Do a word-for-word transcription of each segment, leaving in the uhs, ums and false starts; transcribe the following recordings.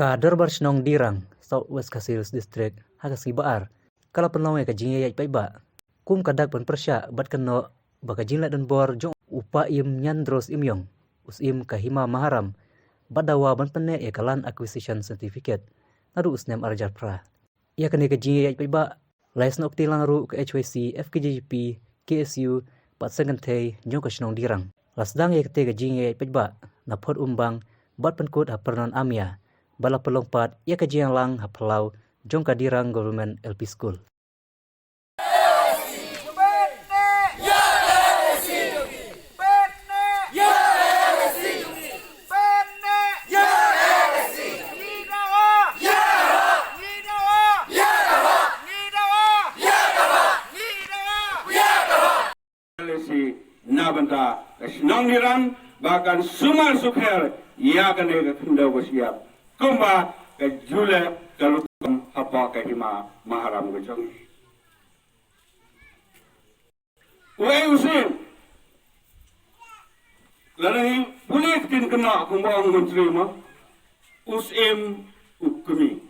Ka Dorbar Shnong Dirang, South West Khasi Hills District, ha ka sngi Ba-ar, ka la pynlong ïa ka jingïaid paidbah kum ka dak ban pyrshah bad kynnoh ba ka jingleh donbor jong u Paiem Ñiandros Imïong, u Syiem ka Hima Maharam, bad dawa ban pynneh ïa ka Land Acquisition Certificate naduh u snem ar hajar phra. Ïa kane ka jingïaid paidbah la ïasnoh kti lang ruh ka H Y C, F K J G P, K S U bad Seng Kynthei jong ka shnong Dirang. La sdang ïa kata ka jingïaid paidbah na Phot Umbang bad pynkut ha Pyrnon Amia, bad la pynlong pat ïa ka jingïalang ha phyllaw jong ka Dirang Government L P School. L A C na bynta ka shnong Dirang ba kan sumar sukher ïa kane ka khyndew ka shyiap kumba ka ju leh ka lukam hapoh ka Hima Maharam ka jong ngi. Uei u Syiem? Lada ngi pule ktien kynnoh kumba ong u Myntri mo, u Syiem u kmie.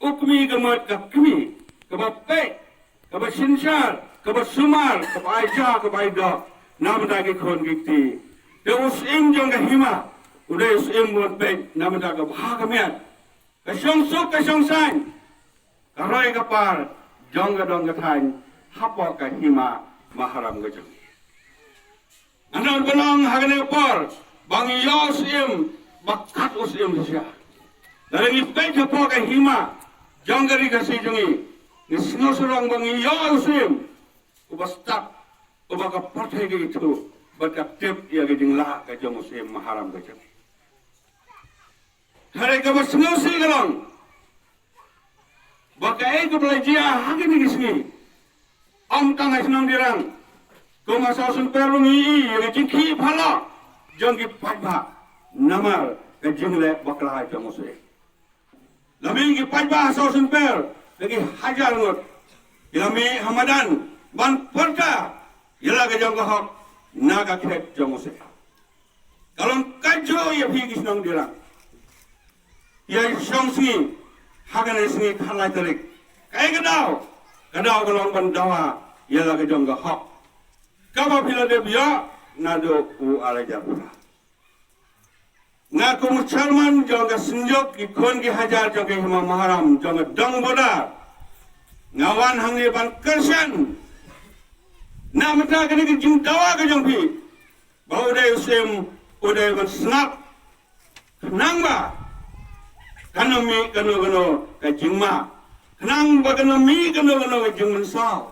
U kmie ka mut ka kmie kaba peit, kaba synshar, kaba sumar, kaba ai ja, kaba ai doh na bynta ki khun ki kti. Te u Syiem jong ka Hima u dei u Syiem uban peit na bynta ka bha ka miat, ka shongsuk ka shongsaiñ, ka roi ka par jong ka dong ka thaiñ hapoh ka Hima Maharam ka jong ngi. Nga don ban ong ha kane ka por ba ngi ïoh u Syiem ba kat u Syiem shisha. Lada ngi peit hapoh ka hima jong ka ri Khasi jong ngi, ngi sngewsarong ba ngi ïoh u Syiem uba stad, uba ka pyrthei ka ithuh bad ka tip ïa ka jinglah ka jong u Syiem Maharam ka jong ngi. Hynrei kaba sngewsih ka long ba kaei kaba la jia ha kine ki sngi, ym tang ha shnong Dirang, kum ha South Sumper ruh ngi ïohi ïa ka jingkhih phalok jong ki paidbah namar ka jingleh bakla jong u Syiem. La mih ki paidbah ha South Sumper da ki hajar ngut, ki la mih ha madan ban pyrta ïa la ka jong ka hok na ka khet jong u Syiem. Ka long kajuh ïa phi ki shnong Dirang. Ïa shong sngi ha kane sngi khatlai tarik, kaei ka daw? Ka daw ka long ban dawa ïa la ka jong ka hok kaba phi la dep ïoh naduh u ar hajar phra. Nga kum u chairman jong ka Synjuk ki khun ki hajar jong ka Hima Maharam jong ka dong border, nga wan hangne ban kyrshan na bynta kane ka jingdawa ka jong phi ba u dei u Syiem u dei ban sngap, khnang ba kan ym mih kano kano ka jingma, khnang ba kan ym mih kano kano ka jingmynsaw.